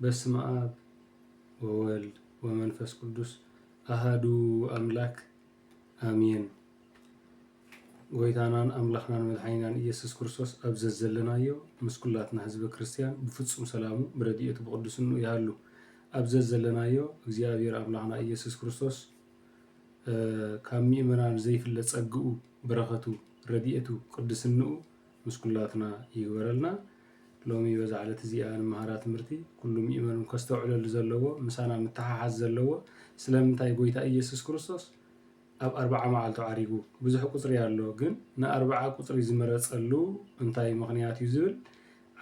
በስመ አብ ወወልድ ወመንፈስ ቅዱስ አሃዱ አምላክ አሜን። ጎይታናን ኣምላኽናን መድሓኒናን ኢየሱስ ክርስቶስ ኣብ ዘዘለናዮ ምስ ኩላትና ህዝበ ክርስትያን ብፍጹም ሰላሙ ብረድኤቱ ብቅዱስንኡ ይሃሉ። ኣብ ዘዘለናዮ እግዚኣብሔር ኣምላኽና ኢየሱስ ክርስቶስ ካብ ምእመናን ዘይፍለ ጸግኡ በረኸቱ ረድኤቱ ቅድስንኡ ምስ ኩላትና ይግበረልና። ሎሚ በዛ ዕለት እዚኣ ንመሃራ ትምህርቲ ኩሉ ምእመን እውን ከስተውዕለሉ ዘለዎ ምሳና ምትሓሓዝ ዘለዎ ስለምንታይ ጎይታ ኢየሱስ ክርስቶስ ኣብ ኣርብዓ መዓልቱ ዓሪጉ። ብዙሕ ቁፅሪ ኣሎ፣ ግን ንኣርብዓ ቁፅሪ ዝመረፀሉ እንታይ ምኽንያት እዩ ዝብል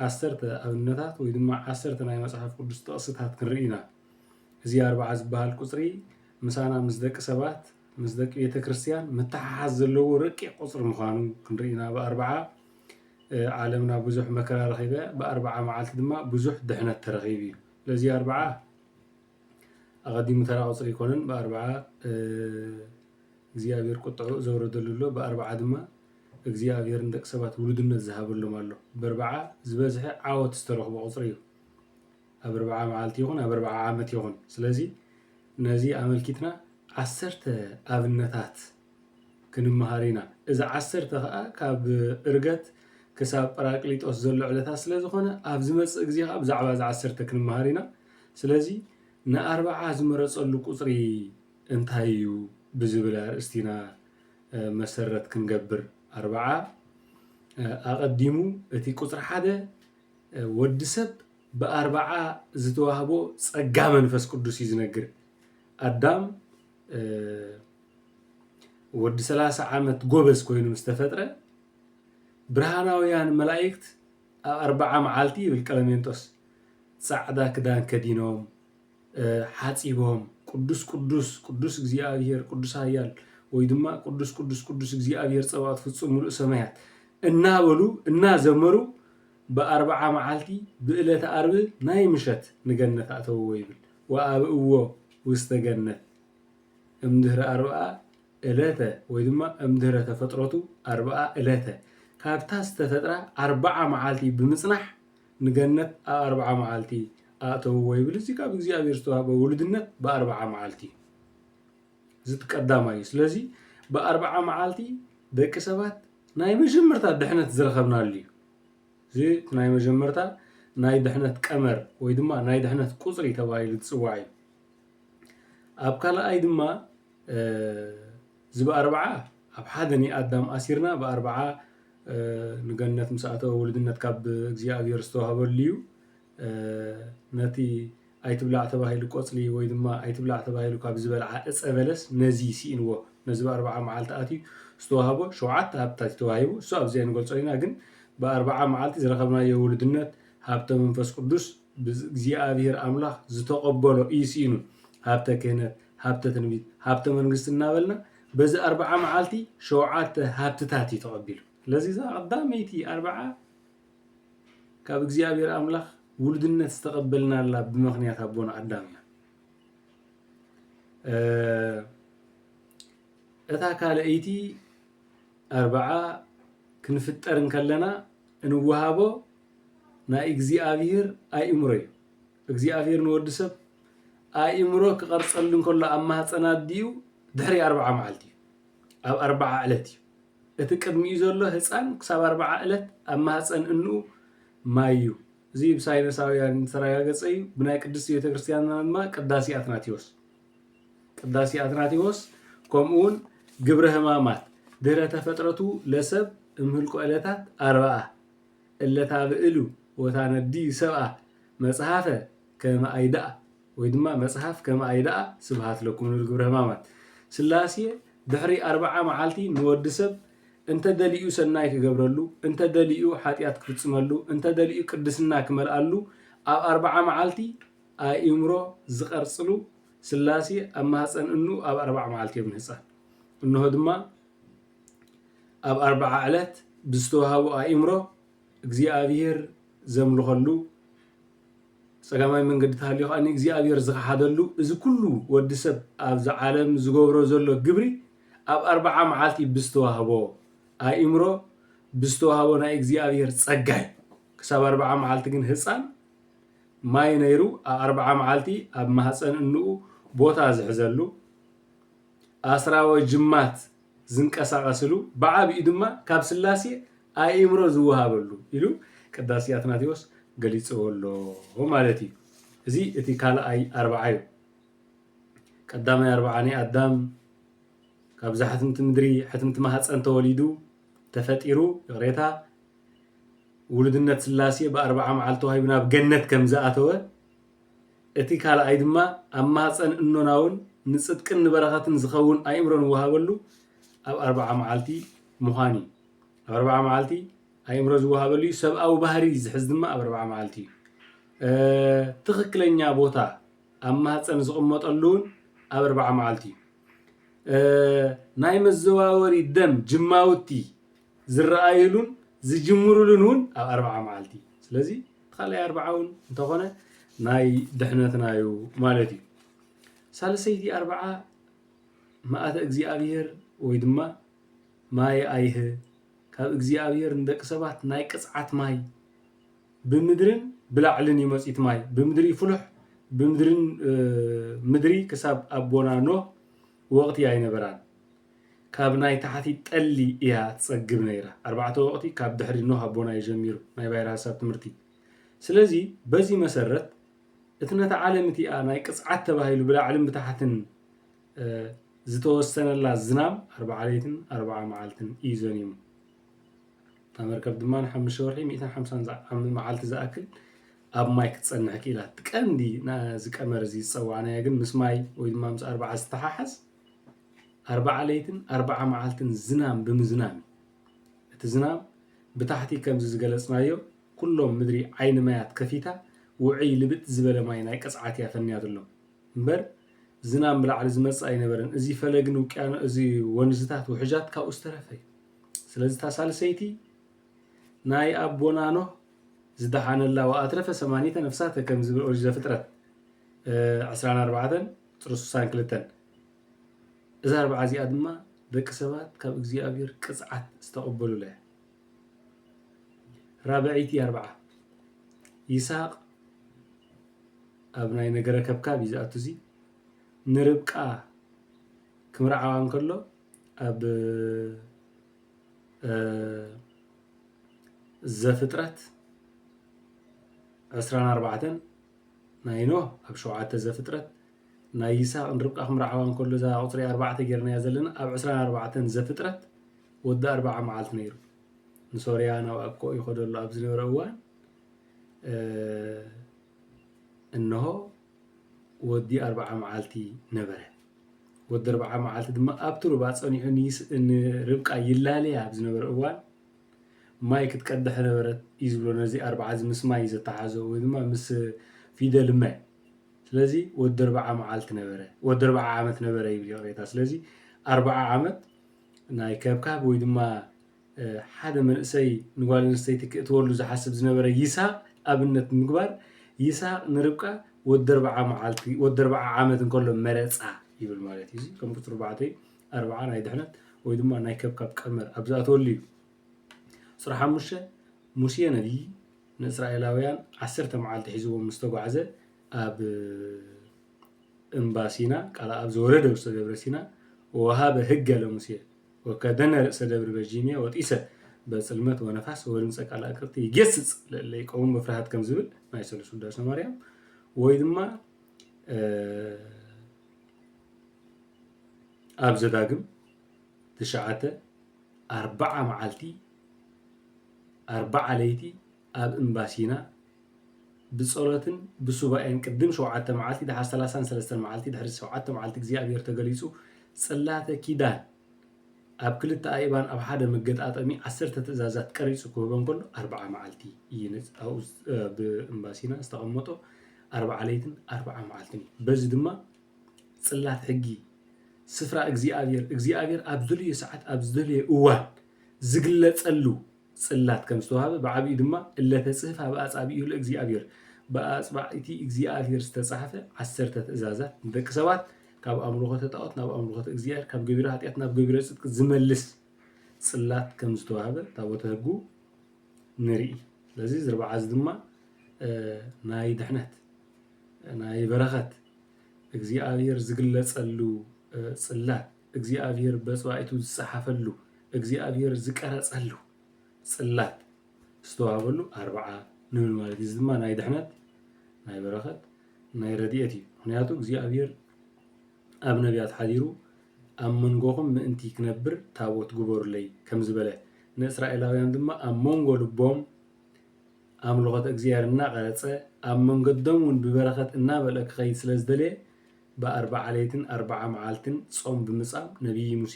ዓሰርተ ኣብነታት ወይ ድማ ዓሰርተ ናይ መፅሓፍ ቅዱስ ጥቕስታት ክንርኢ ኢና። እዚ ኣርብዓ ዝበሃል ቁፅሪ ምሳና ምስ ደቂ ሰባት ምስ ደቂ ቤተ ክርስቲያን ምትሓሓዝ ዘለዎ ረቂቕ ቁፅሪ ምዃኑ ክንርኢ ኢና። ብኣርብዓ ዓለምና ብዙሕ መከራ ረኺበ፣ ብኣርብዓ መዓልቲ ድማ ብዙሕ ድሕነት ተረኺቡ እዩ። ስለዚ ኣርብዓ ኣቐዲሙ ተራ ቁፅሪ ኣይኮነን። ብኣርብዓ እግዚኣብሔር ቁጥዑ ዘውረደሉ ኣሎ፣ ብኣርብዓ ድማ እግዚኣብሔር ንደቂ ሰባት ውሉድነት ዝሃበሎም ኣሎ። ብኣርብዓ ዝበዝሐ ዓወት ዝተረኽቦ ቁፅሪ እዩ። ኣብ ኣርብዓ መዓልቲ ይኹን ኣብ ኣርብዓ ዓመት ይኹን። ስለዚ ነዚ ኣመልኪትና ዓሰርተ ኣብነታት ክንመሃር ኢና። እዚ ዓሰርተ ኸዓ ካብ እርገት ክሳብ ጳራቅሊጦስ ዘሎ ዕለታት ስለ ዝኾነ ኣብ ዝመጽእ ግዜ ኸዓ ብዛዕባ እዚ ዓሰርተ ክንመሃር ኢና። ስለዚ ንኣርብዓ ዝመረጸሉ ቁጽሪ እንታይ እዩ ብዝብል ኣርእስቲ ኢና መሰረት ክንገብር። ኣርብዓ ኣቐዲሙ እቲ ቁጽሪ ሓደ ወዲ ሰብ ብኣርብዓ ዝተዋህቦ ጸጋ መንፈስ ቅዱስ እዩ ዝነግር። ኣዳም ወዲ ሰላሳ ዓመት ጎበዝ ኮይኑ ምስ ተፈጥረ ብርሃናውያን መላእክት ኣብ ኣርብዓ መዓልቲ ይብል ቀለሜንጦስ ጻዕዳ ክዳን ከዲኖም ሓጺቦም ቅዱስ ቅዱስ ቅዱስ እግዚኣብሔር ቅዱስ ኃያል ወይ ድማ ቅዱስ ቅዱስ ቅዱስ እግዚኣብሔር ጸባኦት ፍጹም ምሉእ ሰማያት እናበሉ እናዘመሩ ብኣርብዓ መዓልቲ ብእለተ ኣርብ ናይ ምሸት ንገነት ኣተውዎ ይብል። ወኣብእዎ ውስተ ገነት እምድህረ ኣርብዓ እለተ ወይ ድማ እምድህረ ተፈጥሮቱ ኣርብዓ እለተ ካብታ ዝተፈጥራ ኣርብዓ መዓልቲ ብምጽናሕ ንገነት ኣብ ኣርብዓ መዓልቲ ኣእተውዎ ይብል። እዚ ካብ እግዚኣብሔር ዝተዋህበ ውሉድነት ብኣርብዓ መዓልቲ እዩ። እዚ እቲ ቀዳማይ እዩ። ስለዚ ብኣርብዓ መዓልቲ ደቂ ሰባት ናይ መጀመርታ ድሕነት ዝረኸብናሉ እዩ። እዚ እቲ ናይ መጀመርታ ናይ ድሕነት ቀመር ወይ ድማ ናይ ድሕነት ቁፅሪ ተባሂሉ ዝፅዋዕ እዩ። ኣብ ካልኣይ ድማ እዚ ብኣርብዓ ኣብ ሓደ ናይ ኣዳም ኣሲርና ብኣርብዓ ንገነት ምስ ኣተወ ውሉድነት ካብ እግዚኣብሔር ዝተዋህበሉ እዩ። ነቲ ኣይትብላዕ ተባሂሉ ቆጽሊ ወይ ድማ ኣይትብላዕ ተባሂሉ ካብ ዝበልዓ ዕጸ በለስ ነዚ ስኢንዎ። ነዚ ብኣርብዓ መዓልቲ ኣትዩ ዝተዋህቦ ሸውዓተ ሃብትታት እዩ ተዋሂቡ። እሱ ኣብዚ ኣይንገልጾ ኢና፣ ግን ብኣርብዓ መዓልቲ ዝረኸብናዮ ውሉድነት ሃብተ መንፈስ ቅዱስ ብእግዚኣብሔር ኣምላኽ ዝተቐበሎ እዩ ስኢኑ። ሃብተ ክህነት፣ ሃብተ ትንቢት፣ ሃብተ መንግስቲ እናበልና በዚ ኣርብዓ መዓልቲ ሸውዓተ ሃብትታት እዩ ተቐቢሉ። ስለዚ እዛ ቀዳመይቲ ኣርብዓ ካብ እግዚኣብሔር ኣምላኽ ውሉድነት ዝተቐበልናላ ብምኽንያት ኣቦና ኣዳም እያ። እታ ካልኣይቲ ኣርብዓ ክንፍጠር እንከለና እንወሃቦ ናይ እግዚኣብሔር ኣእምሮ እዩ። እግዚኣብሔር ንወዲ ሰብ ኣእምሮ ክቐርጸሉ እንከሎ ኣብ ማህፀን ኣዲኡ ድሕሪ ኣርብዓ መዓልቲ እዩ። ኣብ ኣርብዓ ዕለት እዩ። እቲ ቅድሚኡ ዘሎ ህፃን ክሳብ ኣርብዓ ዕለት ኣብ ማህፀን እንኡ ማይ እዩ። እዚ ብሳይነሳውያን ዝተረጋገፀ እዩ። ብናይ ቅድስቲ ቤተክርስትያንና ድማ ቅዳሴ ኣትናቴዎስ ቅዳሴ ኣትናቴዎስ ከምኡ እውን ግብረ ሕማማት ድህረ ተፈጥረቱ ለሰብ እምህልቆ ዕለታት ኣርብዓ እለታ ብእሉ ወታነዲ ሰብኣ መጽሓፈ ከመ ኣይደኣ ወይ ድማ መጽሓፍ ከመ ኣይደኣ ስብሃት ለኩም ንብል ግብረ ሕማማት ስላሴ ድሕሪ ኣርብዓ መዓልቲ ንወዲ ሰብ እንተ ደሊኡ ሰናይ ክገብረሉ እንተ ደሊኡ ሓጢኣት ክፍጽመሉ እንተ ደሊኡ ቅድስና ክመልኣሉ ኣብ ኣርብዓ መዓልቲ ኣእምሮ ዝቐርጽሉ ስላሴ ኣብ ማህፀን እኑ ኣብ ኣርብዓ መዓልቲ እዮም ንህፃን። እንሆ ድማ ኣብ ኣርብዓ ዕለት ብዝተዋህቦ ኣእምሮ እግዚኣብሔር ዘምልኸሉ ጸጋማይ መንገዲ ተሃልዩ ከኣ ንእግዚኣብሔር ዝኸሓደሉ እዚ ኩሉ ወዲ ሰብ ኣብዚ ዓለም ዝገብሮ ዘሎ ግብሪ ኣብ ኣርብዓ መዓልቲ ብዝተዋህቦ ኣእምሮ ብዝተዋህቦ ናይ እግዚኣብሔር ጸጋ እዩ። ክሳብ ኣርብዓ መዓልቲ ግን ህፃን ማይ ነይሩ ኣብ ኣርብዓ መዓልቲ ኣብ ማህፀን እንኡ ቦታ ዝሕዘሉ ኣስራወ ጅማት ዝንቀሳቐስሉ ብዓብኡ ድማ ካብ ስላሴ ኣእምሮ ዝወሃበሉ ኢሉ ቅዳሴ ኣትናቴዎስ ገሊፅዎ ኣሎ ማለት እዩ። እዚ እቲ ካልኣይ ኣርብዓ እዩ። ቀዳማይ ኣርብዓ ናይ ኣዳም ካብዛ ሕትምቲ ምድሪ ሕትምቲ ማህፀን ተወሊዱ ተፈጢሩ ይቕሬታ ውሉድነት ስላሴ ብኣርብዓ መዓልቲ ተዋሂቡ ናብ ገነት ከም ዝኣተወ እቲ ካልኣይ ድማ ኣብ ማህፀን እኖና እውን ንፅድቅን ንበረኸትን ዝኸውን ኣእምሮ ንወሃበሉ ኣብ ኣርብዓ መዓልቲ ምዃን እዩ። ኣብ ኣርብዓ መዓልቲ ኣእምሮ ዝወሃበሉ እዩ። ሰብኣዊ ባህሪ ዝሕዝ ድማ ኣብ ኣርብዓ መዓልቲ እዩ። ትኽክለኛ ቦታ ኣብ ማህፀን ዝቕመጠሉ እውን ኣብ ኣርብዓ መዓልቲ እዩ። ናይ መዘዋወሪ ደም ጅማውቲ ዝረኣይሉን ዝጅምሩሉን እውን ኣብ ኣርብዓ መዓልቲ። ስለዚ ካልኣይ ኣርብዓ እውን እንተኾነ ናይ ድሕነትና እዩ ማለት እዩ። ሳልሰይቲ ኣርብዓ መዓተ እግዚኣብሔር ወይ ድማ ማየ ኣይህ ካብ እግዚኣብሔር ንደቂ ሰባት ናይ ቅፅዓት ማይ ብምድርን ብላዕልን ይመፅእ እቲ ማይ ብምድሪ ፍሉሕ ብምድርን ምድሪ ክሳብ ኣቦና ኖህ ወቕቲ ኣይነበራን። ካብ ናይ ታሕቲ ጠሊ እያ ትፀግብ ነይራ። ኣርባዕተ ወቕቲ ካብ ድሕሪ ኖህ ኣቦና እዩ ጀሚሩ ናይ ባይረ ሓሳብ ትምህርቲ። ስለዚ በዚ መሰረት እቲ ነታ ዓለም እቲኣ ናይ ቅፅዓት ተባሂሉ ብላዕልን ብታሕትን ዝተወሰነላ ዝናም ኣርብዓ ለይትን ኣርብዓ መዓልትን እዩ ዘኒሙ። እታ መርከብ ድማ ንሓሙሽተ ወርሒ ሚእትን ሓምሳን መዓልቲ ዝኣክል ኣብ ማይ ክትፀንሕ ክኢላ። እቲ ቀንዲ ናዚ ቀመር እዚ ዝፀዋዕናዮ ግን ምስ ማይ ወይ ድማ ምስ ኣርብዓ ዝተሓሓዝ ኣርብዓ ለይትን ኣርብዓ መዓልትን ዝናም ብምዝናም እዩ። እቲ ዝናም ብታሕቲ ከምዚ ዝገለፅናዮ ኩሎም ምድሪ ዓይኒ ማያት ከፊታ ውዕይ ልብጥ ዝበለ ማይ ናይ ቅፅዓት እያ ፈንያትሎም እምበር ዝናም ብላዕሊ ዝመፅእ ኣይነበረን። እዚ ፈለግን ውቅያኖ እዚ ወንዝታት ውሕጃት ካብኡ ዝተረፈ እዩ። ስለዚ እታ ሳልሰይቲ ናይ ኣቦና ኖህ ዝደሓነላ ወኣትረፈ ሰማኒተ ነፍሳተ ከም ዝብል ኦሪት ዘፍጥረት ዕስራን ኣርባዕተን ቁፅሪ ስሳን ክልተን እዛ ኣርብዓ እዚኣ ድማ ደቂ ሰባት ካብ እግዚኣብሔር ቅፅዓት ዝተቐበሉላ እያ። ራብዐይቲ ኣርብዓ ይስሐቅ ኣብ ናይ ነገረ ከብካብ እዩ ዝኣቱ። እዚ ንርብቃ ክምርዓዋ እንከሎ ኣብ ዘፍጥረት ዕስራን ኣርባዕተን ናይ ኖህ ኣብ ሸውዓተ ዘፍጥረት ናይ ይስሐቅ ንርብቃ ክምርዓዋ እንከሎ እዛ ቁፅሪ ኣርባዕተ ጌርናያ ዘለና ኣብ ዕስራን ኣርባዕተን ዘፍጥረት ወዲ ኣርብዓ መዓልቲ ነይሩ። ንሶርያ ናብ ኣብቆ ይኸደሉ ኣብ ዝነበረ እዋን እንሆ ወዲ ኣርብዓ መዓልቲ ነበረ። ወዲ ኣርብዓ መዓልቲ ድማ ኣብቲ ሩባ ጸኒሑ ንይስ- ንርብቃ ይላለያ ኣብ ዝነበረ እዋን ማይ ክትቀድሕ ነበረት እዩ ዝብሎ። ነዚ ኣርብዓ እዚ ምስ ማይ ዘተሓዞ ወይ ድማ ምስ ፊደል መ። ስለዚ ወዲ ኣርብዓ መዓልቲ ነበረ፣ ወዲ ኣርብዓ ዓመት ነበረ ይብል ይቕሬታ። ስለዚ ኣርብዓ ዓመት ናይ ከብካብ ወይ ድማ ሓደ መንእሰይ ንጓል ኣንስተይቲ ክእትወሉ ዝሓስብ ዝነበረ ይስሐቅ ኣብነት ንምግባር ይስሐቅ ንርብቃ ወዲ ኣርብዓ መዓልቲ ወዲ ኣርብዓ ዓመት እንከሎ መረፃ ይብል ማለት እዩ። ከም ቁፅሪ ኣርባዕተ ኣርብዓ ናይ ድሕነት ወይ ድማ ናይ ከብካብ ቀመር ኣብ ዝኣተወሉ እዩ። ቁፅሪ ሓሙሽተ ሙሴ ነቢይ ንእስራኤላውያን ዓሰርተ መዓልቲ ሒዝዎም ምስ ተጓዕዘ ኣብ እምባ ሲና ቃል ኣብ ዘወረደ ውስተ ደብረ ሲና ወሃበ ህገ ለሙሴ ወከደነ ርእሰ ደብር በጂሜ ወጢሰ በጽልመት ወነፋስ ወድምፀ ቃል ኣቅርብቲ ይገስጽ ለእለ ይቀውም በፍርሃት ከም ዝብል ናይ ሰለስቱ ውዳሴ ማርያም ወይ ድማ ኣብ ዘዳግም ትሽዓተ ኣርብዓ መዓልቲ ኣርብዓ ለይቲ ኣብ እምባ ሲና ብጸሎትን ብሱባኤን ቅድም ሸውዓተ መዓልቲ ድሓር ሰላሳን ሰለስተን መዓልቲ ድሕሪ ሸውዓተ መዓልቲ እግዚኣብሔር ተገሊጹ ጽላተ ኪዳን ኣብ ክልተ ኣእባን ኣብ ሓደ መገጣጠሚ ዓሰርተ ትእዛዛት ቀሪጹ ክህቦ እንከሎ ኣርብዓ መዓልቲ እዩ ነጽ- ኣብኡ ዝ- እ፣ ብእምባ ሲና ዝተቐመጦ ኣርብዓ ለይትን ኣርብዓ መዓልትን እዩ። በዚ ድማ ጽላት ሕጊ ስፍራ እግዚኣብሔር እግዚኣብሔር ኣብ ዝደለዮ ሰዓት ኣብ ዝደለዮ እዋን ዝግለጸሉ ጽላት ከም ዝተዋህበ ብዓቢኡ ድማ እለ ተጽህፍ ኣብ ኣጻብኡ ለእግዚኣብሔር ብኣጽባዕቲ እግዚኣብሔር ዝተጻሕፈ ዓሰርተ ትእዛዛት ንደቂ ሰባት ካብ ኣምልኾተ ጣዖት ናብ ኣምልኾተ እግዚኣብሔር ካብ ገቢረ ሓጢኣት ናብ ገቢረ ጽድቂ ዝመልስ ጽላት ከም ዝተዋህበ ታቦተ ህጉ ንርኢ። ስለዚ እዚ ኣርብዓ እዚ ድማ ናይ ድሕነት፣ ናይ በረኸት፣ እግዚኣብሔር ዝግለጸሉ ጽላት፣ እግዚኣብሔር በጽባኢቱ ዝጸሓፈሉ፣ እግዚኣብሔር ዝቀረጸሉ ጽላት ዝተዋሃበሉ ኣርብዓ ንብል ማለት እዩ። እዚ ድማ ናይ ድሕነት፣ ናይ በረኸት፣ ናይ ረድኤት እዩ። ምኽንያቱ እግዚኣብሔር ኣብ ነቢያት ሓዲሩ ኣብ መንጎኹም ምእንቲ ክነብር ታቦት ግበሩለይ ከም ዝበለ፣ ንእስራኤላውያን ድማ ኣብ መንጎ ልቦም ኣምልኾተ እግዚኣብሔር እናቐረጸ ኣብ መንገዶም እውን ብበረኸት እናበልዐ ክኸይድ ስለ ዝደለየ ብኣርብዓ ለይትን ኣርብዓ መዓልትን ጾም ብምጻም ነቢይ ሙሴ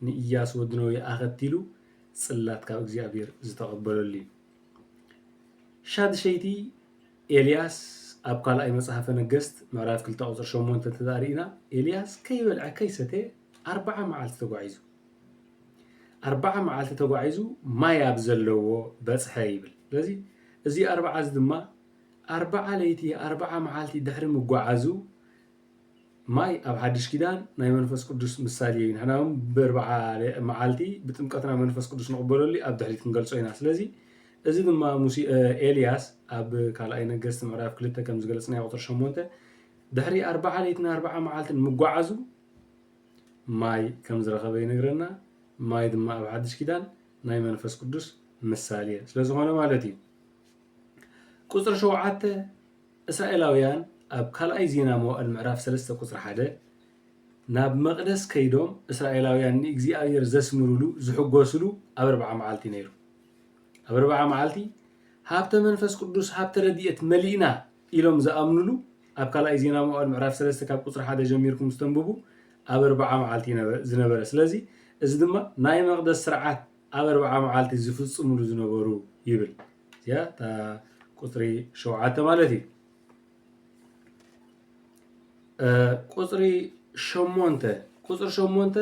ንኢያሱ ወዲ ነዌ ኣኸቲሉ ጽላት ካብ እግዚኣብሔር ዝተቐበለሉ እዩ። ሻድሸይቲ ኤልያስ ኣብ ካልኣይ መጽሓፈ ነገስት ምዕራፍ ክልተ ቁጽሪ ሸሞንተ እንተ ደኣ ርኢና፣ ኤልያስ ከይበልዐ ከይሰተየ ኣርብዓ መዓልቲ ተጓዒዙ። ኣርብዓ መዓልቲ ተጓዒዙ ማይ ኣብ ዘለዎ በጽሐ ይብል። ስለዚ እዚ ኣርብዓ እዚ ድማ ኣርብዓ ለይቲ ኣርብዓ መዓልቲ ድሕሪ ምጓዓዙ ማይ ኣብ ሓድሽ ኪዳን ናይ መንፈስ ቅዱስ ምሳሌ እዩ። ንሕና እውን ብኣርብዓ መዓልቲ ብጥምቀትና መንፈስ ቅዱስ ንቕበለሉ ኣብ ድሕሪት ክንገልጾ ኢና። ስለዚ እዚ ድማ ሙሴ ኤልያስ ኣብ ካልኣይ ነገስቲ ምዕራፍ ክልተ ከም ዝገለጽናዮ ቁፅሪ ሸሞንተ ድሕሪ ኣርብዓ ለይትን ኣርብዓ መዓልትን ምጓዓዙ ማይ ከም ዝረኸበ ይነግረና። ማይ ድማ ኣብ ሓድሽ ኪዳን ናይ መንፈስ ቅዱስ ምሳሌ ስለ ዝኾነ ማለት እዩ። ቁፅሪ ሸውዓተ እስራኤላውያን ኣብ ካልኣይ ዜና መዋእል ምዕራፍ ሰለስተ ቁፅሪ ሓደ ናብ መቕደስ ከይዶም እስራኤላውያን ንእግዚኣብሔር ዘስምሩሉ ዝሕጎስሉ ኣብ ኣርብዓ መዓልቲ ነይሩ። ኣብ ኣርብዓ መዓልቲ ሃብተ መንፈስ ቅዱስ ሃብተ ረድኤት መሊእና ኢሎም ዝኣምኑሉ ኣብ ካልኣይ ዜና መዋእል ምዕራፍ ሰለስተ ካብ ቁፅሪ ሓደ ጀሚርኩም ዝተንብቡ ኣብ ኣርብዓ መዓልቲ ዝነበረ። ስለዚ እዚ ድማ ናይ መቕደስ ስርዓት ኣብ ኣርብዓ መዓልቲ ዝፍፅምሉ ዝነበሩ ይብል። እዚኣ እታ ቁፅሪ ሸውዓተ ማለት እዩ። ቁፅሪ ሸሞንተ ቁፅሪ ሸሞንተ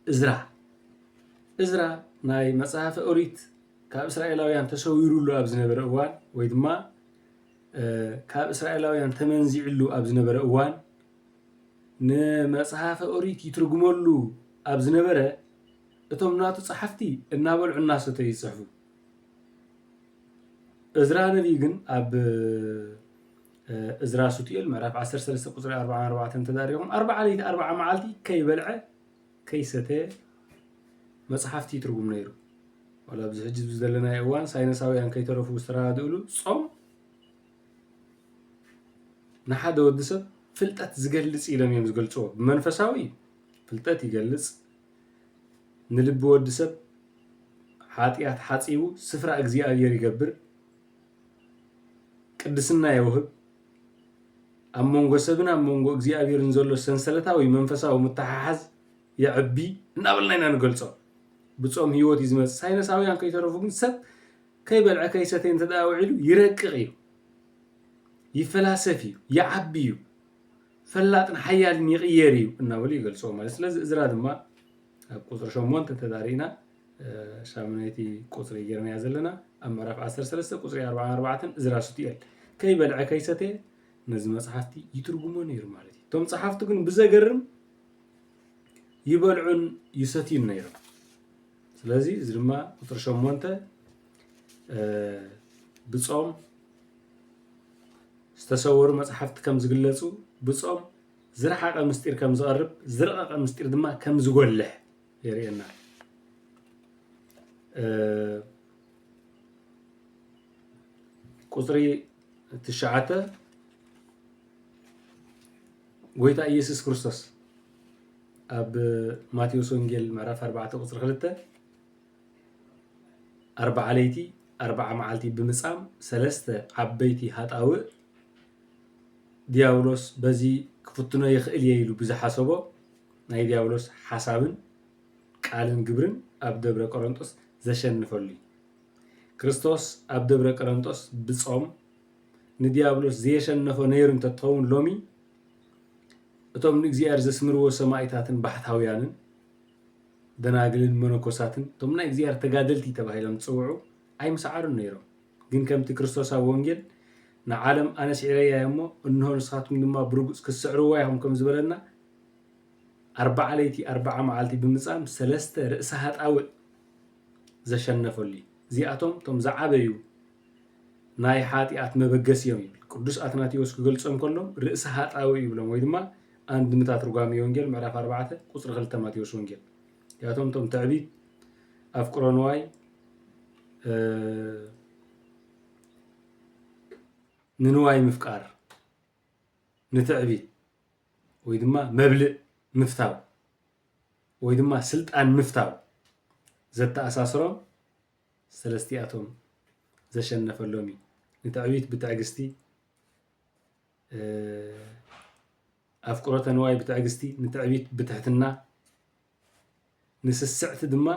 እዝራ እዝራ ናይ መፅሓፈ ኦሪት ካብ እስራኤላውያን ተሰዊሩሉ ኣብ ዝነበረ እዋን ወይ ድማ ካብ እስራኤላውያን ተመንዚዕሉ ኣብ ዝነበረ እዋን ንመፅሓፈ ኦሪት ይትርጉመሉ ኣብ ዝነበረ እቶም ናቱ ፀሓፍቲ እናበልዑ እናሰተዩ ይፅሕፉ። እዝራ ነቢይ ግን ኣብ እዝራ ሱትኤል ምዕራፍ ዓሰርተ ሰለስተ ቁፅሪ ኣርብዓ ኣርባዕተ እንተዳሪኹም ኣርብዓ ለይቲ ኣርብዓ መዓልቲ ከይበልዐ ከይሰተ መፅሓፍቲ ይትርጉም ነይሩ። ዋላ ኣብዚ ሕጂ ዘለናዮ እዋን ሳይነሳውያን ከይተረፉ ዝተረዳድእሉ ጾም ንሓደ ወዲ ሰብ ፍልጠት ዝገልጽ ኢሎም እዮም ዝገልጽዎ። ብመንፈሳዊ ፍልጠት ይገልጽ፣ ንልቢ ወዲ ሰብ ሓጢኣት ሓጺቡ ስፍራ እግዚኣብሔር ይገብር፣ ቅድስና የውህብ፣ ኣብ መንጎ ሰብን ኣብ መንጎ እግዚኣብሔርን ዘሎ ሰንሰለታዊ መንፈሳዊ ምትሓሓዝ የዕቢ እናበልና ኢና ንገልጾ። ብጾም ህይወት እዩ ዝመጽእ። ሳይነሳውያን ከይተረፉ ግን ሰብ ከይበልዐ ከይሰተየ እንተ ደኣ ውዒሉ ይረቅቕ እዩ፣ ይፈላሰፍ እዩ፣ ይዓቢ እዩ፣ ፈላጥን ሓያልን ይቕየር እዩ እናበሉ ይገልጽዎ ማለት። ስለዚ እዝራ ድማ ኣብ ቁፅሪ ሸሞንተ እንተ ደኣ ርኢና ሻምናይቲ ቁፅሪ ጌርናያ ዘለና ኣብ ምዕራፍ ዓሰርተ ሰለስተ ቁፅሪ ኣርብዓን ኣርባዕተን እዝራ ሱትኤል ከይበልዐ ከይሰተየ ነዚ መፅሓፍቲ ይትርጉሞ ነይሩ ማለት እዩ። እቶም ፀሓፍቲ ግን ብዘገርም ይበልዑን ይሰትዩን ነይሮም። ስለዚ እዚ ድማ ቁፅሪ ሸሞንተ ብፆም ዝተሰወሩ መፅሓፍቲ ከም ዝግለፁ፣ ብፆም ዝረሓቐ ምስጢር ከም ዝቐርብ፣ ዝረቐቐ ምስጢር ድማ ከም ዝጎልሕ የርእየና። ቁፅሪ ትሽዓተ ጎይታ ኢየሱስ ክርስቶስ ኣብ ማቴዎስ ወንጌል ምዕራፍ ኣርባዕተ ቁፅሪ ክልተ ኣርብዓ ለይቲ ኣርብዓ መዓልቲ ብምጻም ሰለስተ ዓበይቲ ሃጣውእ ዲያብሎስ በዚ ክፍትኖ ይኽእል እየ ኢሉ ብዝሓሰቦ ናይ ዲያብሎስ ሓሳብን ቃልን ግብርን ኣብ ደብረ ቆረንጦስ ዘሸንፈሉ እዩ። ክርስቶስ ኣብ ደብረ ቆረንጦስ ብጾም ንዲያብሎስ ዘየሸነፎ ነይሩ እንተትኸውን ሎሚ እቶም ንእግዚኣብሔር ዘስምርዎ ሰማኢታትን ባሕታውያንን ደናግልን መነኮሳትን እቶም ናይ እግዚኣብሔር ተጋደልቲ ተባሂሎም ዝፅውዑ ኣይምሰዓሩን ነይሮም። ግን ከምቲ ክርስቶስ ኣብ ወንጌል ንዓለም ኣነ ስዒረያ እየ እሞ እንሆ ንስኻትኩም ድማ ብርጉፅ ክትስዕርዋ ኢኹም ከም ዝበለና ኣርባዓ ለይቲ ኣርባዓ መዓልቲ ብምፃም ሰለስተ ርእሰ ሃጣውእ ዘሸነፈሉ እዩ። እዚኣቶም እቶም ዝዓበዩ ናይ ሓጢኣት መበገሲ እዮም ይብል። ቅዱስ ኣትናቴዎስ ክገልጾም ከሎ ርእሲ ሃጣዊ ይብሎም፣ ወይ ድማ ኣንድምታ ትርጓሜ ወንጌል ምዕራፍ ኣርባዕተ ቁጽሪ ክልተ ማቴዎስ ወንጌል። ያቶም እቶም ትዕቢት፣ ኣፍቅሮ ንዋይ፣ እ፣ ንንዋይ ምፍቃር፣ ንትዕቢት ወይ ድማ መብልእ ምፍታው ወይ ድማ ስልጣን ምፍታው ዘተኣሳስሮም ሰለስቲኣቶም ዘሸነፈሎም እዩ። ንትዕቢት ብትዕግስቲ፣ እ፣ ኣፍቅሮተ ንዋይ ብትዕግስቲ፣ ንትዕቢት ብትሕትና፣ ንስስዕቲ ድማ፣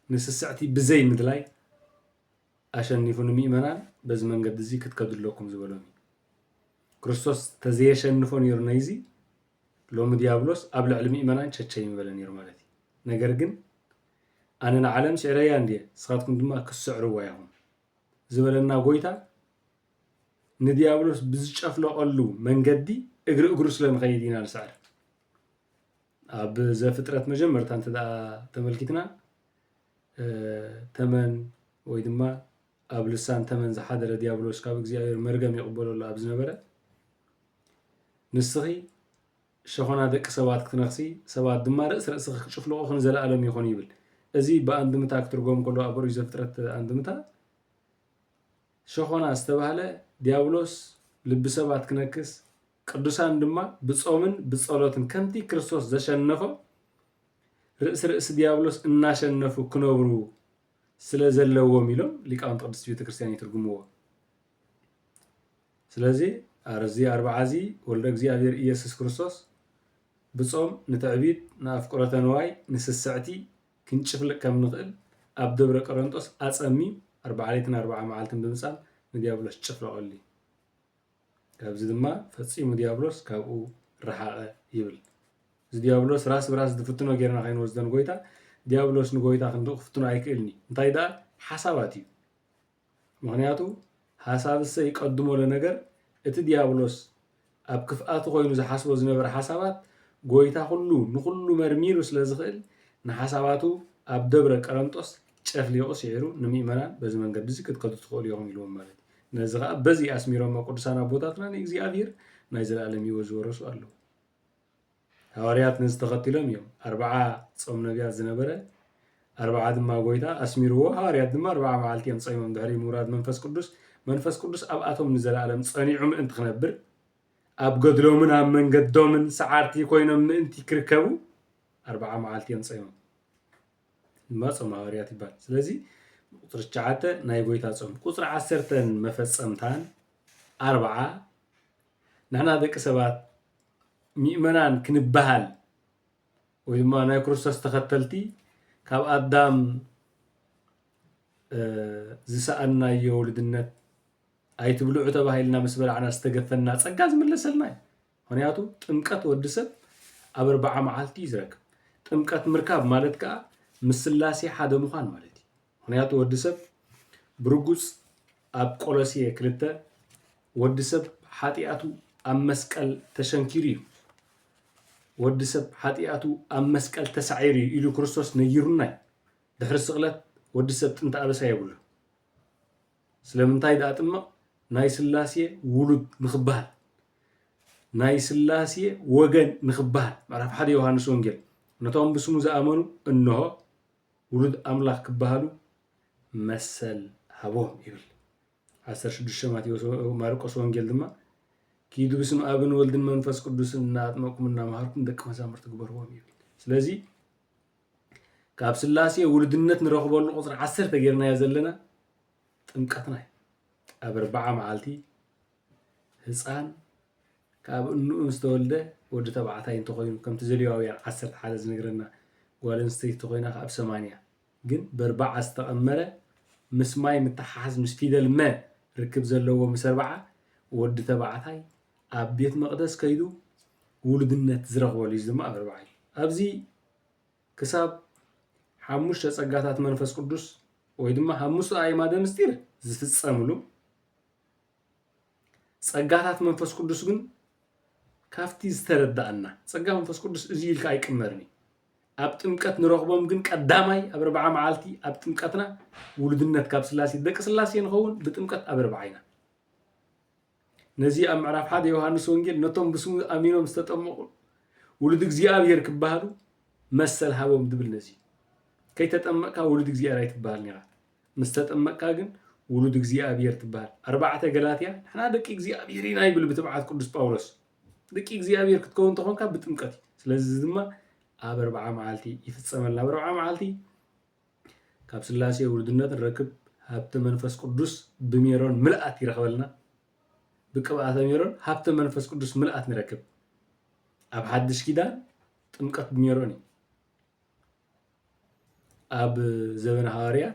ንስስዕቲ ብዘይ ምድላይ ኣሸኒፉ ንምእመናን በዚ መንገዲ እዚ ክትከዱ ኣለኩም ዝበሎም እዩ። ክርስቶስ ተዘየሸንፎ ነይሩ ነይዚ ሎሚ ዲያብሎስ ኣብ ልዕሊ ምእመናን ቸቸይ ምበለ ነይሩ ማለት እዩ። ነገር ግን ኣነ ንዓለም ስዕረያ እንድየ፣ ንስኻትኩም ድማ ክትስዕርዋ ኢኹም ዝበለና ጎይታ ንዲያብሎስ ብዝጨፍለቐሉ መንገዲ እግሪ እግሩ ስለ ንኸይድ ኢና ንስዕር። ኣብ ዘፍጥረት መጀመርታ እንተ ደኣ ተመልኪትና፣ እ፣ ተመን ወይ ድማ ኣብ ልሳን ተመን ዝሓደረ ዲያብሎስ ካብ እግዚኣብሔር መርገም ይቕበሎ ኣሎ ኣብ ዝነበረ፣ ንስኺ ሸኾና ደቂ ሰባት ክትነኽሲ፣ ሰባት ድማ ርእሲ ርእስኺ ክጭፍልቑኺ ንዘለኣለም ይኹን ይብል። እዚ ብኣንድምታ ክትርጎም ከሎ ኣብ ርእዩ ዘፍጥረት ኣንድምታ ሸኾና ዝተባህለ ዲያብሎስ ልቢ ሰባት ክነክስ፣ ቅዱሳን ድማ ብጾምን ብጸሎትን ከምቲ ክርስቶስ ዘሸነፎ ርእሲ ርእሲ ዲያብሎስ እናሸነፉ ክነብሩ ስለ ዘለዎም ኢሎም ሊቃውንቲ ቅድስት ቤተ ክርስቲያን ይትርጉምዎ። ስለዚ ኣብዚ ኣርብዓ እዚ ወልደ እግዚኣብሔር ኢየሱስ ክርስቶስ ብጾም ንትዕቢት፣ ንኣፍቅሮተ ንዋይ፣ ንስስዕቲ ክንጭፍልቕ ከም ንኽእል ኣብ ደብረ ቀረንጦስ ኣጸምዩ ኣርብዓ ለይትን ኣርብዓ መዓልትን ብምጻም ንዲያብሎስ ጭፍለቐሉ እዩ። ካብዚ ድማ ፈጺሙ ዲያብሎስ ካብኡ ረሓቐ ይብል። እዚ ዲያብሎስ ራስ ብራስ ዝፍትኖ ጌርና ከይንወስዶ ንጎይታ፣ ዲያብሎስ ንጎይታ ክንዲ ክፍትኖ ኣይክእልን እዩ። እንታይ ደኣ ሓሳባት እዩ። ምኽንያቱ ሓሳብሰ ይቀድሞ ለነገር፣ እቲ ዲያብሎስ ኣብ ክፍኣቱ ኮይኑ ዝሓስቦ ዝነበረ ሓሳባት ጎይታ ኩሉ ንኩሉ መርሚሩ ስለ ዝኽእል ንሓሳባቱ ኣብ ደብረ ቀረንጦስ ጨፍሊቑ ስዒሩ ንምእመናን በዚ መንገዲ እዚ ክትከዱ ትኽእሉ ኢኹም ኢልዎም ማለት እዩ። ነዚ ኸዓ በዚ ኣስሚሮሞ ቅዱሳን ኣቦታትና ንእግዚኣብሔር ናይ ዘለኣለም ህይወት ዝወረሱ ኣለዉ። ሃዋርያት ነዚ ተኸቲሎም እዮም። ኣርብዓ ጾም ነቢያት ዝነበረ ኣርብዓ ድማ ጎይታ ኣስሚርዎ። ሃዋርያት ድማ ኣርብዓ መዓልቲ እዮም ጾይሞም ድሕሪ ምውራድ መንፈስ ቅዱስ። መንፈስ ቅዱስ ኣብኣቶም ንዘለኣለም ጸኒዑ ምእንቲ ክነብር ኣብ ገድሎምን ኣብ መንገዶምን ሰዓርቲ ኮይኖም ምእንቲ ክርከቡ ኣርብዓ መዓልቲ እዮም ጾይሞም። ድማ ጾም ሃዋርያት ይባል። ስለዚ ቁጽሪ ትሽዓተ ናይ ጎይታ ጾም፣ ቁጽሪ ዓሰርተን መፈጸምታን ኣርብዓ ንሕና ደቂ ሰባት ምእመናን ክንበሃል ወይ ድማ ናይ ክርስቶስ ተኸተልቲ ካብ ኣዳም፣ እ፣ ዝሰኣንናዮ ውልድነት ኣይትብልዑ ተባሂልና ምስ በላዕና ዝተገፈና ጸጋ ዝምለሰልና እዩ። ምኽንያቱ ጥምቀት ወዲ ሰብ ኣብ ኣርብዓ መዓልቲ እዩ ዝረክብ። ጥምቀት ምርካብ ማለት ከኣ ምስ ስላሴ ሓደ ምዃን ማለት እዩ። ምኽንያቱ ወዲ ሰብ ብርጉጽ ኣብ ቆሎሴ ክልተ ወዲ ሰብ ሓጢኣቱ ኣብ መስቀል ተሸንኪሩ እዩ። ወዲ ሰብ ሓጢኣቱ ኣብ መስቀል ተሳዒሩ እዩ ኢሉ ክርስቶስ ነጊሩና እዩ። ድሕሪ ስቕለት ወዲ ሰብ ጥንቲ ኣበሳ የብሉ። ስለምንታይ ደኣ ጥምቕ? ናይ ስላሴ ውሉድ ንኽበሃል፣ ናይ ስላሴ ወገን ንኽበሃል። ምዕራፍ ሓደ ዮሃንስ ወንጌል፣ ነቶም ብስሙ ዝኣመኑ እንሆ ውሉድ ኣምላኽ ክበሃሉ መሰል ሃቦም ይብል። ዓሰርተ ሽዱሽተ ማቴዎስ፣ ማርቆስ ወንጌል ድማ ኪዱ ብስም ኣብን ወልድን መንፈስ ቅዱስን እናኣጥመቅኩም እናመሃርኩም ደቂ መዛሙርቲ ግበርዎም ይብል። ስለዚ ካብ ስላሴ ውሉድነት ንረኽበሉ ቁፅሪ ዓሰርተ ጌርናዮ ዘለና ጥምቀትና እዩ። ኣብ ኣርብዓ መዓልቲ ህፃን ካብ እንኡ ምስ ተወልደ ወዲ ተባዕታይ እንተኾይኑ፣ ከምቲ ዘሌዋውያን ዓሰርተ ሓደ ዝነግረና፣ ጓል ኣንስተይቲ ተኾይና ካብ ሰማንያ፣ ግን በርባዓ ዝተቐመረ ምስ ማይ ምትሓሓዝ ምስ ፊደል መ ርክብ ዘለዎ ምስ ኣርብዓ ወዲ ተባዕታይ ኣብ ቤት መቕደስ ከይዱ ውሉድነት ዝረኽበሉ እዩ። እዚ ድማ ኣብ ኣርብዓ እዩ። ኣብዚ ክሳብ ሓሙሽተ ጸጋታት መንፈስ ቅዱስ ወይ ድማ ሓሙሽተ ኣዕማደ ምስጢር ዝፍጸምሉ፣ ጸጋታት መንፈስ ቅዱስ ግን ካብቲ ዝተረዳእና፣ ጸጋ መንፈስ ቅዱስ እዚ ኢልካ ኣይቅመርን እዩ። ኣብ ጥምቀት ንረኽቦም ግን ቀዳማይ ኣብ ኣርብዓ መዓልቲ ኣብ ጥምቀትና ውሉድነት ካብ ስላሴ ደቂ ስላሴ ንኸውን ብጥምቀት ኣብ ኣርብዓ ኢና። ነዚ ኣብ ምዕራፍ ሓደ ዮሃንስ ወንጌል ነቶም ብስሙ ኣሚኖም ዝተጠመቑ ውሉድ እግዚኣብሔር ክበሃሉ መሰል ሃቦም ዝብል ነዚ። ከይተጠመቕካ ውሉድ እግዚኣብሔር ኣይትበሃልን ኢኻ። ምስ ተጠመቕካ ግን ውሉድ እግዚኣብሔር ትበሃል። ኣርባዕተ ገላትያ ንሕና ደቂ እግዚኣብሔር ኢና ይብል ብትብዓት ቅዱስ ጳውሎስ። ደቂ እግዚኣብሔር ክትከውን እንተኾንካ ብጥምቀት እዩ። ስለዚ እዚ ድማ ኣብ ኣርብዓ መዓልቲ ይፍጸመልና። ኣብ ኣርብዓ መዓልቲ ካብ ስላሴ ውሉድነት ንረክብ፣ ሃብተ መንፈስ ቅዱስ ብሜሮን ምልኣት ይረኽበልና። ብቅብኣተ ሜሮን ሃብተ መንፈስ ቅዱስ ምልኣት ንረክብ። ኣብ ሓድሽ ኪዳን ጥምቀት ብሜሮን እዩ። ኣብ ዘበነ ሃዋርያ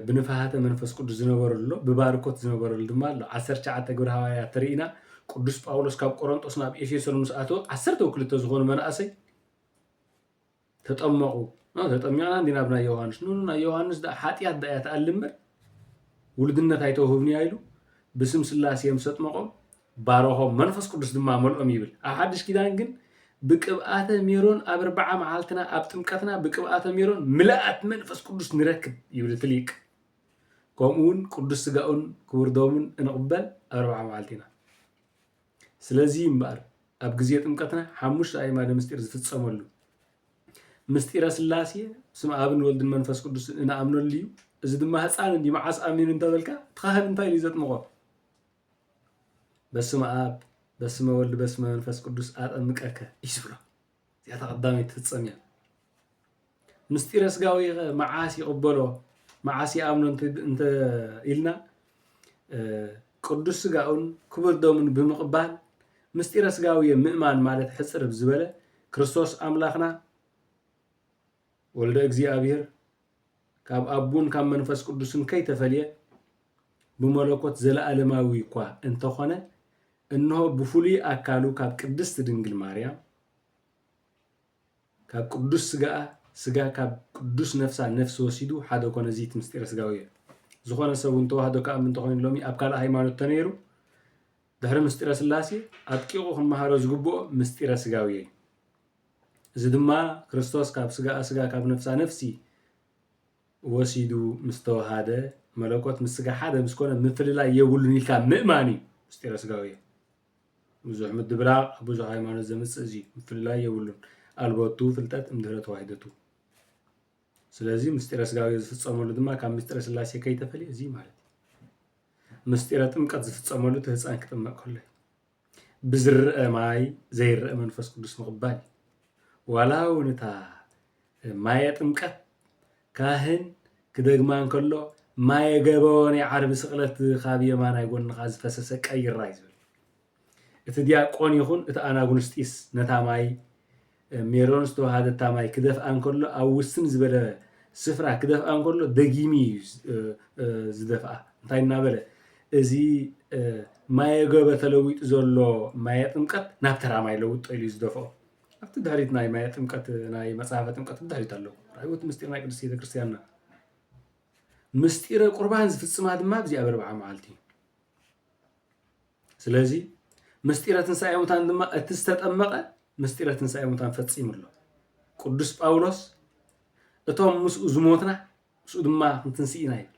ብንፍሃተ መንፈስ ቅዱስ ዝነበረሉ ኣሎ፣ ብባርኮት ዝነበረሉ ድማ ኣሎ። ዓሰርተ ትሽዓተ ግብረ ሃዋርያ ተርኢና ቅዱስ ጳውሎስ ካብ ቆሮንጦስ ናብ ኤፌሶን ምስ ኣተወ ዓሰርተ ክልተ ዝኾኑ መናእሰይ ተጠመቑ። ኖ፣ ተጠሚቕና እንዲና ብናይ ዮሃንስ። ኖ፣ ኖ፣ ናይ ዮሃንስ ደኣ ሓጢኣት ደኣ እያ ትኣሊ እምበር ውልድነት ኣይተውህብንያ ኢሉ ብስም ስላሴ ምስ ኣጥመቖም ባረኾም፣ መንፈስ ቅዱስ ድማ መልኦም ይብል። ኣብ ሓድሽ ኪዳን ግን ብቅብኣተ ሜሮን ኣብ ኣርብዓ መዓልትና ኣብ ጥምቀትና ብቅብኣተ ሜሮን ምልኣት መንፈስ ቅዱስ ንረክብ ይብል እቲ ሊቅ። ከምኡ እውን ቅዱስ ስጋኡን ክቡር ደሙን እንቕበል ኣብ ኣርብዓ መዓልቲ ኢና። ስለዚ እምበኣር ኣብ ግዜ ጥምቀትና ሓሙሽተ ኣእማደ ምስጢር ዝፍጸመሉ ምስጢረ ስላሴ ስም ኣብን ወልድን መንፈስ ቅዱስን እንኣምነሉ እዩ። እዚ ድማ ህፃን እንዲ መዓስ ኣሚኑ እንተበልካ እቲ ካህን እንታይ ኢሉ ዘጥምቖ? በስመ ኣብ በስመ ወልድ በስመ መንፈስ ቅዱስ ኣጠምቀከ እዩ ዝብሎ። እዚኣታ ቀዳመይቲ ትፍጸም እያ። ምስጢረ ስጋዊ ኸ መዓስ ይቕበሎ መዓስ ይኣምኖ እንተ እንተ ኢልና እ፣ ቅዱስ ስጋኡን ክቡር ደሙን ብምቕባል ምስጢረ ስጋዊ ምእማን ማለት ሕፅር ብዝበለ ክርስቶስ ኣምላኽና ወልደ እግዚኣብሔር ካብ ኣቡን ካብ መንፈስ ቅዱስን ከይተፈልየ ብመለኮት ዘለኣለማዊ እኳ እንተኾነ እንሆ ብፍሉይ ኣካሉ ካብ ቅድስት ድንግል ማርያም ካብ ቅዱስ ስጋኣ ስጋ ካብ ቅዱስ ነፍሳ ነፍሲ ወሲዱ ሓደ ኮነ። እዚ እቲ ምስጢረ ስጋዊ እዩ። ዝኾነ ሰብ እውን ተዋህዶ ክኣምን እንተኾይኑ ሎሚ ኣብ ካልእ ሃይማኖት ተነይሩ ድሕሪ ምስጢረ ስላሴ ኣጥቂቑ ክመሃሮ ዝግብኦ ምስጢረ ስጋዊ እዩ። እዚ ድማ ክርስቶስ ካብ ስጋኣ ስጋ ካብ ነፍሳ ነፍሲ ወሲዱ ምስ ተዋሃደ መለኮት ምስ ስጋ ሓደ ምስ ኮነ ምፍልላይ የብሉን ኢልካ ምእማን እዩ ምስጢረ ስጋዊ እዩ። ብዙሕ ምድብላቕ ኣብ ብዙሕ ሃይማኖት ዘምጽእ እዚ እዩ። ምፍልላይ የብሉን። ኣልቦቱ ፍልጠት እምድህረ ተዋሂደቱ። ስለዚ ምስጢረ ስጋዊ ዝፍጸመሉ ድማ ካብ ምስጢረ ስላሴ ከይተፈልየ እዚ ማለት እዩ። ምስጢረ ጥምቀት ዝፍጸመሉ እቲ ህፃን ክጥመቅ ከሎ እዩ። ብዝረአ ማይ ዘይረአ መንፈስ ቅዱስ ምቕባል እዩ። ዋላ እውን እታ ማየ ጥምቀት ካህን ክደግማ እንከሎ ማየ ገበዎ ናይ ዓርቢ ስቕለት ካብ የማናይ ጎንኻ ዝፈሰሰ ቀይራ እዩ ዝብል። እቲ ዲያቆን ይኹን እቲ ኣናጉንስጢስ ነታ ማይ ሜሮን ዝተዋሃደታ ማይ ክደፍኣ እንከሎ ኣብ ውስን ዝበለ ስፍራ ክደፍኣ እንከሎ ደጊሚ እዩ ዝ- እ- እ- ዝደፍኣ። እንታይ እናበለ እዚ እ፣ ማየ ገበ ተለዊጡ ዘሎ ማየ ጥምቀት ናብ ተራ ማይ ለውጦ ኢሉ እዩ ዝደፍኦ። ኣብቲ ድሕሪት ናይ ማየ ጥምቀት ናይ መጽሓፈ ጥምቀት ብድሕሪት ኣለዉ። ራእይዎት ምስጢር ናይ ቅድስት ቤተ ክርስቲያንና ምስጢረ ቁርባን ዝፍጽማ ድማ ኣብዚኣ በርብዓ መዓልቲ እዩ። ስለዚ ምስጢረ ትንሳኤ ሙታን ድማ እቲ ዝተጠመቐ ምስጢረ ትንሳኤ ሙታን ፈጺሙ ኣሎ። ቅዱስ ጳውሎስ እቶም ምስኡ ዝሞትና ምስኡ ድማ ክንትንስእ ኢና ይብል።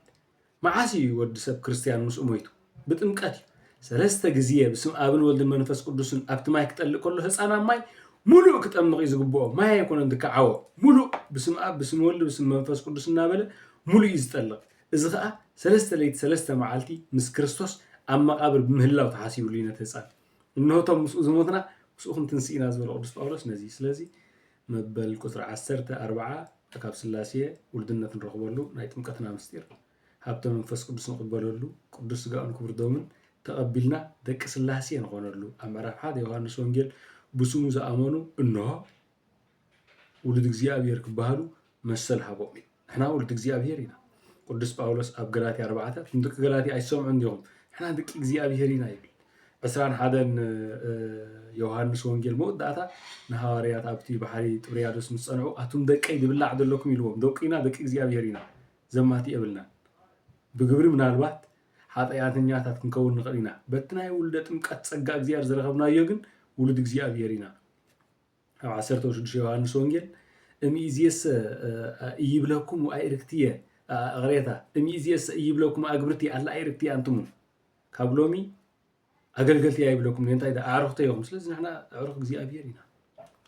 መዓስ እዩ ወዲ ሰብ ክርስትያን ምስኡ ሞይቱ? ብጥምቀት እዩ። ሰለስተ ግዜ ብስም ኣብን ወልድን መንፈስ ቅዱስን ኣብቲ ማይ ክጠልእ ከሎ ህፃን ኣብ ማይ ሙሉእ ክጠምቕ እዩ ዝግብኦ። ማይ ኣይኮነን ዝከዓቦ። ሙሉእ ብስም ኣብ ብስም ወልድ ብስም መንፈስ ቅዱስ እናበለ ሙሉእ እዩ ዝጠልቕ። እዚ ኸዓ ሰለስተ ለይቲ ሰለስተ መዓልቲ ምስ ክርስቶስ ኣብ መቓብር ብምህላው ተሓሲብሉ እዩ ነቲ ህፃን። እንሆ እቶም ምስኡ ዝሞትና ምስኡ ክንትንስእ ኢና ዝበለ ቅዱስ ጳውሎስ ነዚ እዩ። ስለዚ መበል ቁፅሪ ዓሰርተ ኣርብዓ ካብ ስላሴ ውልድነት ንረኽበሉ ናይ ጥምቀትና ምስጢር ሃብተ መንፈስ ቅዱስ ንቕበለሉ ቅዱስ ስጋኡን ክቡር ደሙን ተቐቢልና ደቂ ስላሴ ንኾነሉ ኣብ ምዕራፍ ሓደ ዮሃንስ ወንጌል ብስሙ ዝኣመኑ እንሆ ውሉድ እግዚኣብሔር ክበሃሉ መሰል ሃቦም እዩ። ንሕና ውሉድ እግዚኣብሔር ኢና። ቅዱስ ጳውሎስ ኣብ ገላትያ ኣርባዕተ እቶም ደቂ ገላትያ ኣይሰምዑን ዲኹም? ንሕና ደቂ እግዚኣብሔር ኢና ይብል። ዕስራን ሓደን ዮሃንስ ወንጌል መወዳእታ ንሃዋርያት ኣብቲ ባሕሪ ጥብርያዶስ ምስ ጸንዑ ኣቱም ደቀይ ዝብላዕ ዘለኩም ኢልዎም። ደቁ ኢና፣ ደቂ እግዚኣብሔር ኢና፣ ዘማቲ የብልናን። ብግብሪ ምናልባት ሓጢኣተኛታት ክንከውን ንኽእል ኢና። በቲ ናይ ውልደ ጥምቀት ጸጋ እግዚኣብሔር ዝረኸብናዮ ግን ውሉድ እግዚኣብሔር ኢና። ኣብ ዓሰርተ ሽዱሽተ ዮሃንስ ወንጌል እምይእዜሰ እ፣ እይብለኩም ኣእርክትየ እ፣ እቕሬታ እምይእዜሰ እይብለኩም ኣግብርቲ ኣላ ኣእርክትየ ኣንትሙ፣ ካብ ሎሚ ኣገልገልቲ ኣይብለኩም። እንታይ ደኣ ኣዕሩኽተይ ኢኹም። ስለዚ ንሕና ኣዕሩኽ እግዚኣብሔር ኢና፣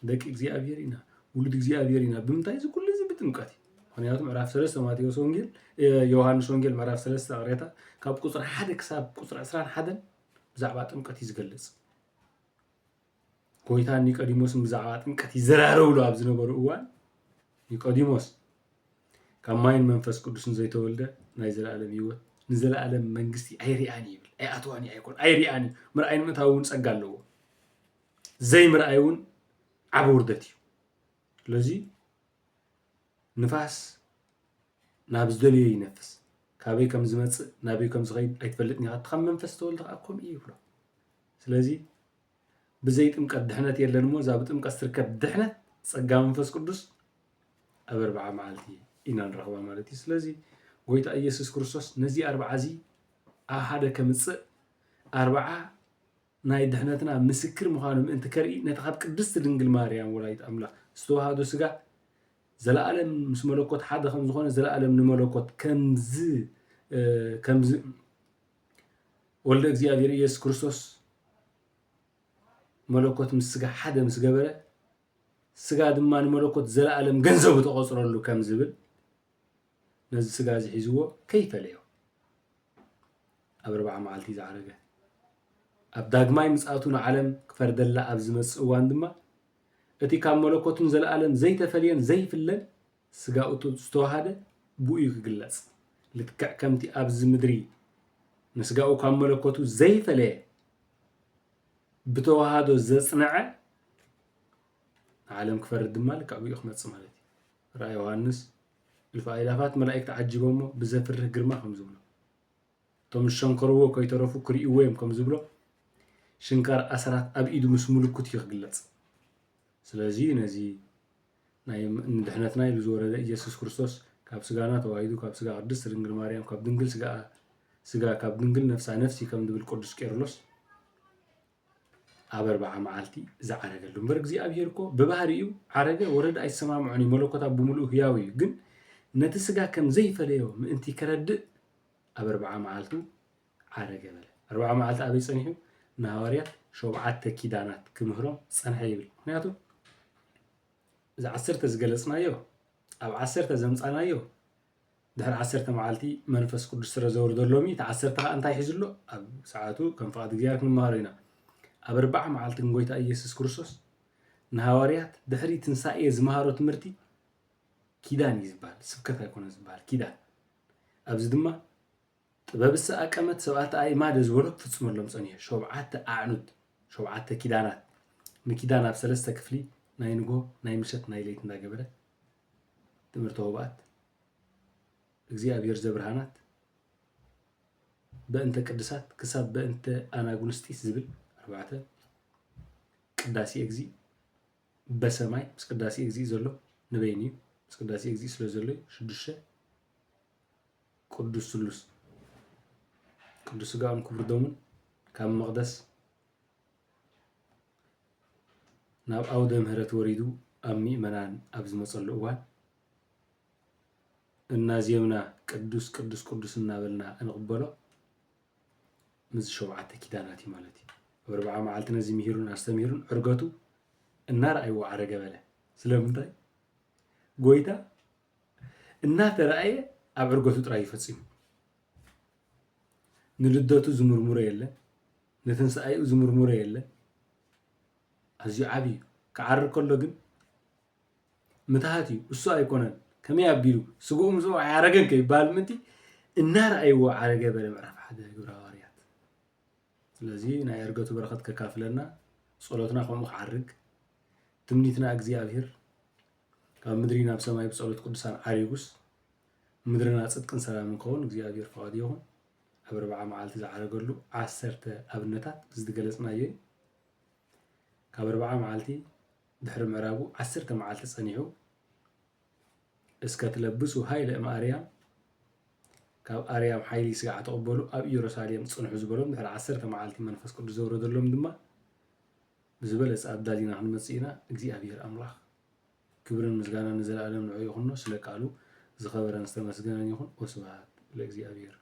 ደቂ እግዚኣብሔር ኢና፣ ውሉድ እግዚኣብሔር ኢና። ብምንታይ? እዚ ኩሉ እዚ ብጥምቀት እዩ። ምኽንያቱ ምዕራፍ ሰለስተ ማቴዎስ ወንጌል እ፣ ዮሃንስ ወንጌል ምዕራፍ ሰለስተ እቕሬታ ካብ ቁፅሪ ሓደ ክሳብ ቁፅሪ ዕስራን ሓደን ብዛዕባ ጥምቀት እዩ ዝገልፅ። ጎይታን ኒቆዲሞስን ብዛዕባ ጥምቀት ይዘራረብሉ ኣብ ዝነበሩ እዋን ኒቆዲሞስ ካብ ማይን መንፈስ ቅዱስን ዘይተወልደ ናይ ዘለኣለም ህይወት ንዘለኣለም መንግስቲ ኣይርኣን እዩ ይብል። ኣይኣትዋን እዩ ኣይኮን ኣይርኣን እዩ። ምርኣይ ንምእታው እውን ጸጋ ኣለዎ። ዘይምርኣይ እውን ዓቢ ውርደት እዩ። ስለዚ ንፋስ ናብ ዝደልዮ ይነፍስ፣ ካበይ ከም ዝመጽእ ናበይ ከም ዝኸይድ ኣይትፈልጥን ኢኻ፣ እቲ ካብ መንፈስ ዝተወልደ ከኣ ከምኡ እዩ ይብሎ። ስለዚ ብዘይ ጥምቀት ድሕነት የለን እሞ እዛ ብጥምቀት ትርከብ ድሕነት ጸጋ መንፈስ ቅዱስ ኣብ ኣርብዓ መዓልቲ ኢና ንረኽባ ማለት እዩ። ስለዚ ጎይታ ኢየሱስ ክርስቶስ ነዚ ኣርብዓ እዚ ኣብ ሓደ ከምጽእ ኣርብዓ ናይ ድሕነትና ምስክር ምዃኑ ምእንቲ ከርኢ ነቲ ካብ ቅድስቲ ድንግል ማርያም ወላዲት ኣምላኽ ዝተዋሃዶ ስጋ ዘለኣለም ምስ መለኮት ሓደ ከም ዝኾነ ዘለኣለም ንመለኮት ከምዚ እ፣ ከምዚ ወልደ እግዚኣብሔር ኢየሱስ ክርስቶስ መለኮት ምስ ስጋ ሓደ ምስ ገበረ ስጋ ድማ ንመለኮት ዘለኣለም ገንዘቡ ተቖፅረሉ ከም ዝብል ነዚ ስጋ እዚ ሒዝዎ ከይፈለዮ ኣብ ኣርብዓ መዓልቲ ዝዓረገ ኣብ ዳግማይ ምጽኣቱ ንዓለም ክፈርደላ ኣብ ዝመጽእ እዋን ድማ እቲ ካብ መለኮቱን ዘለኣለም ዘይተፈልየን ዘይፍለን ስጋኡ ዝተዋሃደ ብኡ እዩ ክግለጽ። ልክዕ ከምቲ ኣብዚ ምድሪ ንስጋኡ ካብ መለኮቱ ዘይፈለየ ብተዋህዶ ዘጽንዐ ንዓለም ክፈርድ ድማ ልክዕ ብኡ ክመጽእ ማለት እዩ። ራእይ ዮሃንስ እልፊ ኣእላፋት መላእክቲ ዓጂቦሞ ብዘፍርህ ግርማ ከም ዝብሎ እቶም ዝሸንከርዎ ከይተረፉ ክርእይዎ እዮም ከም ዝብሎ ሽንካር ኣስራት ኣብ ኢዱ ምስ ምልኩት እዩ ክግለጽ። ስለዚ ነዚ ናይ ንድሕነትና ኢሉ ዝወረደ ኢየሱስ ክርስቶስ ካብ ስጋና ተዋሂዱ ካብ ስጋ ቅድስት ድንግል ማርያም ካብ ድንግል ስጋ ስጋ ካብ ድንግል ነፍሳ ነፍሲ ከም ዝብል ቅዱስ ቄርሎስ ኣብ ኣርብዓ መዓልቲ ዝዓረገሉ እምበር እግዚኣብሔር እኮ ብባህሪኡ ዓረገ ወረደ ኣይሰማምዖን እዩ። መለኮት ኣብ ብምልኡ ህያው እዩ። ግን ነቲ ስጋ ከም ዘይፈለዮ ምእንቲ ከረድእ ኣብ ኣርብዓ መዓልቱ ዓረገ በለ። ኣርብዓ መዓልቲ ኣበይ ጸኒሑ? ንሃዋርያት ሸውዓተ ኪዳናት ክምህሮም ጸንሐ ይብል። ምክንያቱ እዚ ዓሰርተ ዝገለጽናዮ ኣብ ዓሰርተ ዘምጻናዮ ድሕሪ ዓሰርተ መዓልቲ መንፈስ ቅዱስ ስለ ዘውርደሎም እዩ። እቲ ዓሰርተ ከዓ እንታይ ሒዙ ኣሎ? ኣብ ሰዓቱ ከም ፍቓድ እግዚኣብሔር ክንመሃሮ ኢና። ኣብ ኣርብዓ መዓልቲ ግን ጎይታ ኢየሱስ ክርስቶስ ንሃዋርያት ድሕሪ ትንሳኤ ዝመሃሮ ትምህርቲ ኪዳን እዩ ዝበሃል። ስብከት ኣይኮነ ዝበሃል፣ ኪዳን። ኣብዚ ድማ ጥበብሰ ኣቀመት ሰብኣተ ኣእማደ ዝበሎ ክፍጽመሎም ጸኒሑ። ሸውዓተ ኣዕኑድ፣ ሸውዓተ ኪዳናት፣ ንኪዳን ኣብ ሰለስተ ክፍሊ ናይ ንግሆ፣ ናይ ምሸት፣ ናይ ለይቲ እንዳገበረ ትምህርተ ሆብኣት እግዚኣብሔር ዘብርሃናት በእንተ ቅድሳት ክሳብ በእንተ ኣናጉንስጢስ ዝብል ኣርባዕተ ቅዳሴ እግዚእ በሰማይ ምስ ቅዳሴ እግዚእ ዘሎ ንበይኑ እዩ። ምስ ቅዳሴ እግዚእ ስለ ዘሎ እዩ። ሽዱሽተ ቅዱስ ስሉስ ቅዱስ ስጋኡን ክቡር ደሙን ካብ መቕደስ ናብ ኣውደ ምህረት ወሪዱ ኣብ ምእመናን ኣብ ዝመጸሉ እዋን እናዜምና ቅዱስ ቅዱስ ቅዱስ እናበልና እንቕበሎ ምስዚ ሸውዓተ ኪዳናት እዩ ማለት እዩ። ኣብ ኣርብዓ መዓልቲ ነዚ ምሂሩን ኣስተምሂሩን ዕርገቱ እናረኣይዎ ዓረገ በለ። ስለምንታይ? ጎይታ እናተራእየ ኣብ ዕርገቱ ጥራይ እዩ ፈጺሙ። ንልደቱ ዝምርምሮ የለን፣ ንትንሳኤኡ ዝምርምሮ የለን። ኣዝዩ ዓቢ እዩ። ክዓርግ ከሎ ግን ምትሃት እዩ፣ እሱ ኣይኮነን። ከመይ ኣቢሉ ስግኡ ምስኡ ኣይዓረገን ከይበሃል ምእንቲ እናረኣይዎ ዓረገ በለ ምዕራፍ ሓደ ግብረ ሃዋርያት። ስለዚ ናይ ዕርገቱ በረኸት ከካፍለና፣ ጸሎትና ከምኡ ክዓርግ፣ ትምኒትና እግዚኣብሔር ካብ ምድሪ ናብ ሰማይ ብጸሎት ቅዱሳን ዓሪጉስ ምድርና ጽድቅን ሰላምን ክኸውን እግዚኣብሔር ፍቓዱ ይኹን። ኣብ ኣርብዓ መዓልቲ ዝዓረገሉ ዓሰርተ ኣብነታት እዚ ዝገለጽናዮ እዩ። ካብ ኣርብዓ መዓልቲ ድሕሪ ምዕራጉ ዓሰርተ መዓልቲ ጸኒሑ እስከ ትለብሱ ሃይለ እም ኣርያም ካብ ኣርያም ሓይሊ ስጋዕ ተቐበሉ ኣብ ኢየሩሳሌም ጽንሑ ዝበሎም ድሕሪ ዓሰርተ መዓልቲ መንፈስ ቅዱስ ዘውረደሎም ድማ ዝበለጸ ኣዳሊና ክንመጽእ ኢና። እግዚኣብሔር ኣምላኽ ክብርን ምስጋናን ንዘለኣለም ንዑ ይኹኖ። ስለ ቃሉ ዝኸበረን ዝተመስገነን ይኹን። ወስብሐት ለእግዚኣብሔር።